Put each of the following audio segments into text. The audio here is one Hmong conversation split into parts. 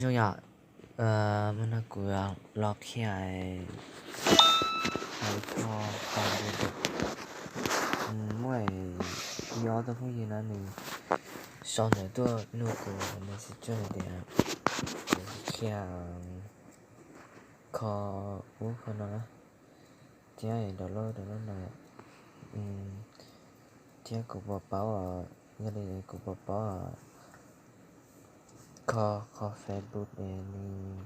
Zoo yom, hnub no kuv los qhia hais kho Facebook. Muaj ib ob tug phooj ywg no nws sau ntawv tuaj nug kuv, nws xav tias kuv qhia kho ub kho no, thiab download download no, thiab kuv puas paub, yog li kuv puas paub kho kho Facebook es nws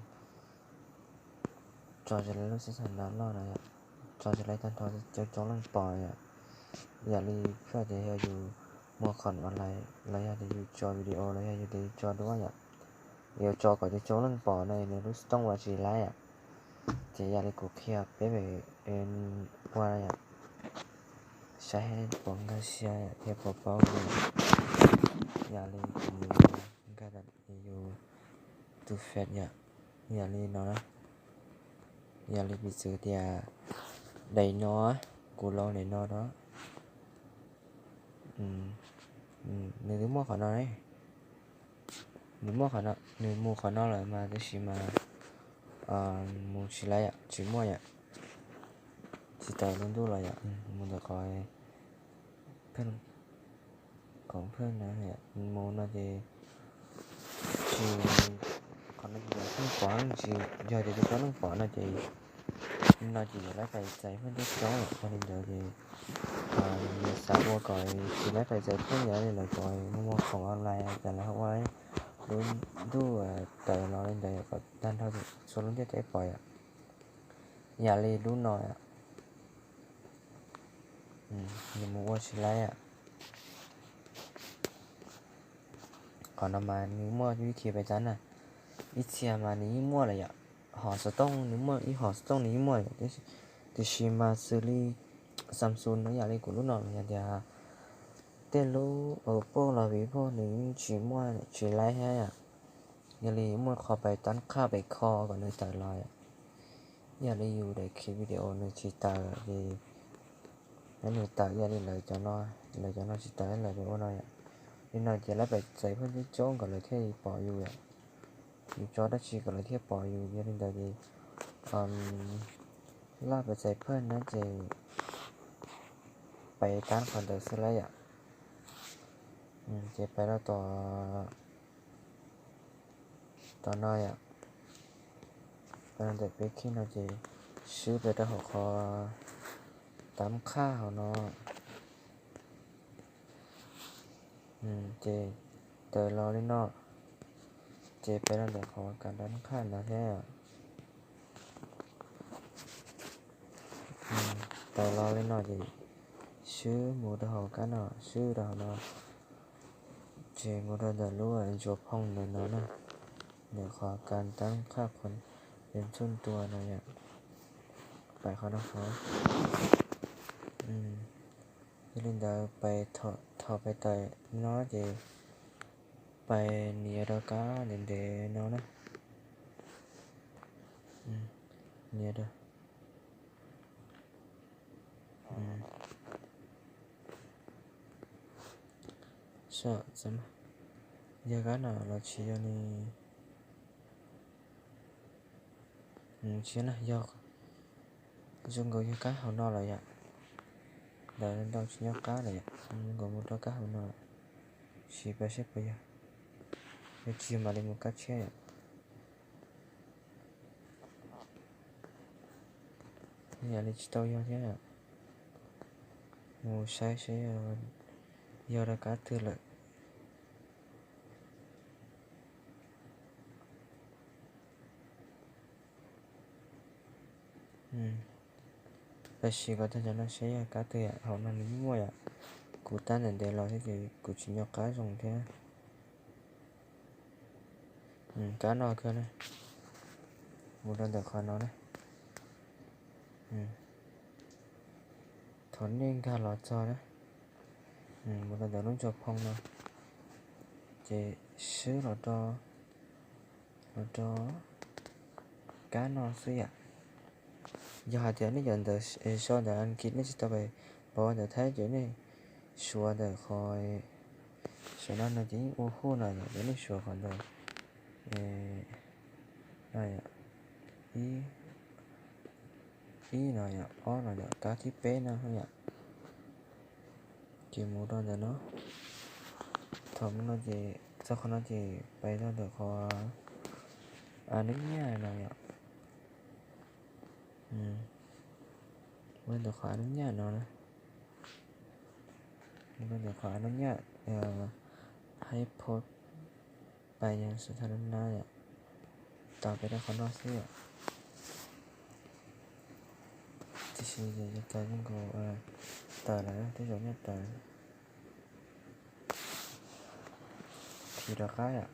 tso zoo li lub xab xas no loj no yom, tso zoo li tag nrho coob coob leej pom yom. Yam li pheej tias yog yus muag khoom online los yog tias yus tso video los yog yus tias yus tso duab yom, yus tso kom coob coob leej pom no nws lub xov tooj ua tsis laib yom. Ces yam li kuv qhia peb ua yom, saib puas nkag siab yom thiab puas paub yom. Yam li kuv nkag yus tus Face yom, yam li no na, yam li piv txwv tias daim no, kuv los daim no na, nws twb muaj qhov no, nws muaj qhov no, nws mus qhov no lawm mas tab sis mas mus tsis laib yom, tsis muaj yom, tsis tawm lub ntuj los yom, mus ntawm qhov, qhov pheej no, mus no ces tsis, qhov no ces pheej pom tsis, yog tias coob coob leej pom no ces no ces yuav laib pais txais pheej coob coob yom. Yog li ntawd ces nws xav ua kom tsis laib pais txais pheej yom, li lawv cov muag khoom online ces lawv ua lub ntuj tawm los li ntawd kom tag nrho txhua lub ntiaj teb pom yom. Yam li lub no, nws mus ua tsis laib yom. Qhov no mas nws muaj vib thib pais txais na, ib txhia mas nws yeej muaj lawm yom, hom xov tooj nws muaj ib hom xov tooj nws yeej muaj yom, tiam sis mas xws li Samsung no yam li kuv lub no los yog tias tej lub Oppo los Vivo nws yeej tsis muaj tsis laib thiab yom. Yog li muaj qhov pais tab qhaj pais kho kom nws tawm los yom. Yog li yus daim khiv video nws tsis tawm ces nws tawm, yog li lawv cov no, lawv cov no tsis tawm lawv ua no yom. Li no ces laib pais txais pheej coob coob kom lawv thiaj li pom yus yom. Yus tso dab tsi kom lawv thiaj pom yus, yog li ntawd ces laj pais txais pheej na ces pais tab qhov ntawd xwb lawm yom. Ces pais rau tom, tom no yom, pais rau ntawm peb khij no ces swb pais rau hauv qhov tab qhaj hauv no. Ces tawm los li no, ces pais rau ntawm qhov kab tab qhaj no thiab. Tawm los li no ces swb mus rau hauv kab no, swb rau hauv no, ces mus rau ntawm lub ntsuas phoo ntawm no na, ntawm qhov kab tab qhaj qhuav pes txuj ntua no yom, pais qhov no qhov. Yog li ntawd pais, thaum pais tawm no ces pais nias rau kab ntev ntev no na, nias rau Yog kab no los tsis yog ni, tsis yog na, yog zoo nkaus yog kab hauv no lawm yom. Ntawd ntau tsis nyob qab lawm yom, zoo nkaus mus rau kab hauv no, sim pab seb puas yog, yog tsis yog mam li mus kab tshiab yom. Yam li tsis tau yog thiab, mus saib seb yog rau kab twg lawm. Pab sim kom tag cov no seb yog kab twg yom, hauv no nws yeej muaj yom. Kuv tab ntev ntev los thiab ces kuv tsis nco qab zoo thiab. Kab no kawg na, mus rau ntawm qhov no na. Thaum nej nkag los txog na, mus rau ntawm lub ntsuas phoo no, ces swb los rau, los rau kab no xwb yom. Yog hais tias nej cov ntawv sau ntawv Askiv nej tsis tau pab ua ntawv Thaib ces nej suav ntawm qhov, saum no no ces yeej ua hu no yom, ces nej suav qhov ntawd, no yom, ib, ib no yom, ob no yom, kab thib peb no yom. Ces mus rau ntawm no, thaum mus no ces txog qhov no ces pais rau ntawm qhov a nub nyaj no yom. Mus rau ntawm qhov a nub nyaj no na, mus rau ntawm qhov a nub nyaj, hais phau pais yog xav thas lab nab yom, tau peb rau qhov no xwb yom. Tiam sis yog tau zoo nkaus tawm lawm, tej zaum nyaj tawm thim rov qab yom.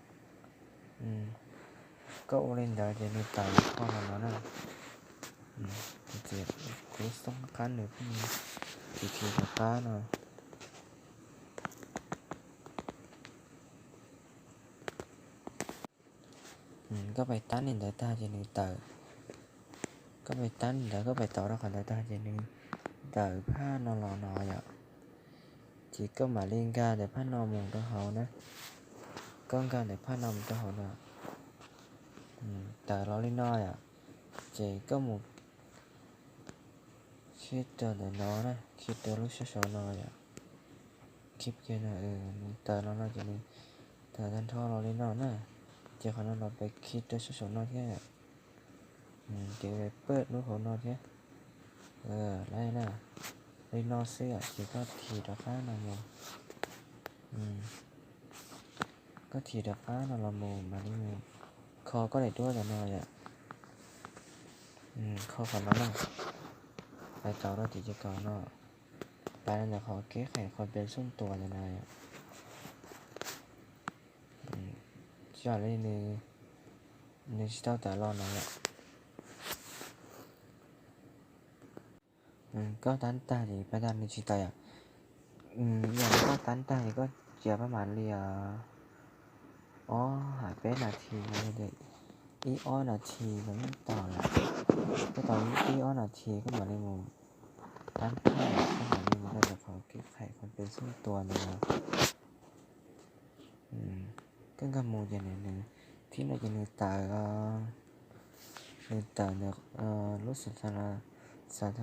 Koj ua li ntawd ces nws tawm li qhov no no na. Kuv xoob qab nws thiaj thim rov qab no. Koj pais tab li ntawd tag ces nws tawm, koj pais tab li ntawd, koj pais tau rau qhov ntawd tag ces nws tawm phaj no los no yom. Ces koj mam li nkag ntawm phaj no mus rau hauv na, koj nkag ntawm phaj no mus rau hauv no, tawm los li no yom. Ces koj mus khib rau ntawm no na, khib rau lub sab saud no yom. Khib kiag no, nws tawm los no ces nws tawm tag nrho los li no na. Ces qhov no los pais khib rau sab saum no thiab. Ces pab lub hauv no thiab. Li no xwb yom, ces koj thim rov qab no mus. Koj thim rov qab no los mus mam li mus kho koj daim duab ntawm no yom. Kho qhov no na, pais tau rau tim ces kaum no, pais rau ntawm qhov keb khaim qhov pes xub tuas ntawm no yom. Tsis yog li nws, nws tsis tau tawm los no yom. Koj tab tag ces pab tag nws tsis tawm yom. Yog koj tab tag ces koj cia pab mam li ob hais peb nas this, ib ob nas this los yeej tau lawm. Koj tau ib ob nas this koj mam li mus tab tag, koj mam li mus rau ntawm qhov keb khaim qhov pes xub tuas ntawm no. Koj nkag mus ces nws, thib no ces nws tawm, nws tawm ntawm lub xav thas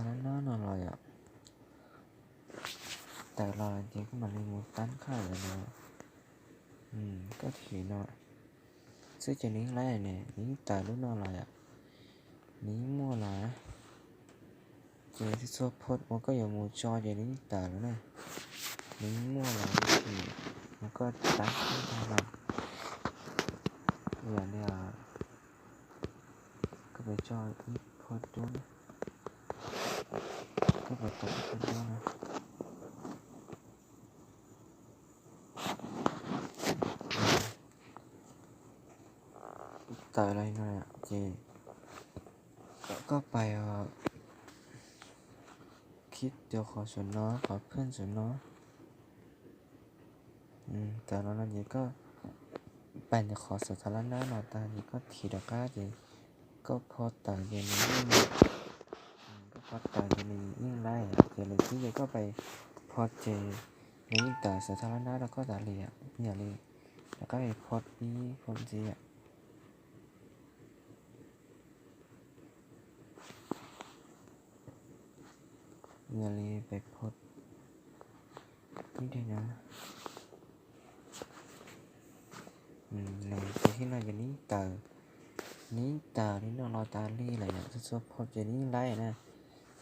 lab nab no los yom. Tawm los ces koj mam li mus tab khaj ntawm no. Koj thim no xwb ces nws yeej laib ne, nws yeej tawm lub no los yom. Nws yeej muaj los na. Ces txhua txhua phau uas koj yuav mus tso ces nws yeej tawm lawm na. Nws yeej muaj los, mus koj tab khaj tag los, yam li koj pais tso ib phau duab na, koj pais tau ib phau duab na. Tawm los no ces koj pais khib rau qhov saum no, qhov phaj saum no. Tawm los no ces koj pais ntawm qhov xav thas lab nab no tag ces koj thim rov qab ces koj phau tawm ces nws yeej, koj phau tawm ces nws yeej laib. Ces lwm txhij ces koj pais phau ces nws yeej tawm xav thas lab nab rau koj tas li, yam li rov qab pais phau ib phau ntxiv. Yog li pais phau ib daim no, ces thib no ces nws tawm, nws tawm li no los tas li lawm yom. Txhua txhua phau ces nws laib na.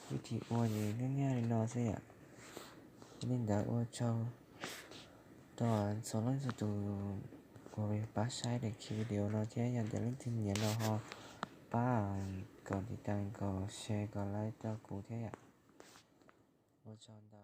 Vib thim ua ces nyaj nyaj li no xwb yom. Yog li ntawd ua tsaug rau txhua leej txhua tus uas pab saib daim video no thiab yog tias leej twg nyiam no ho pab kom tiv tas, kom share, kom like rau kuv thiab yom. Ua tsaug ntau.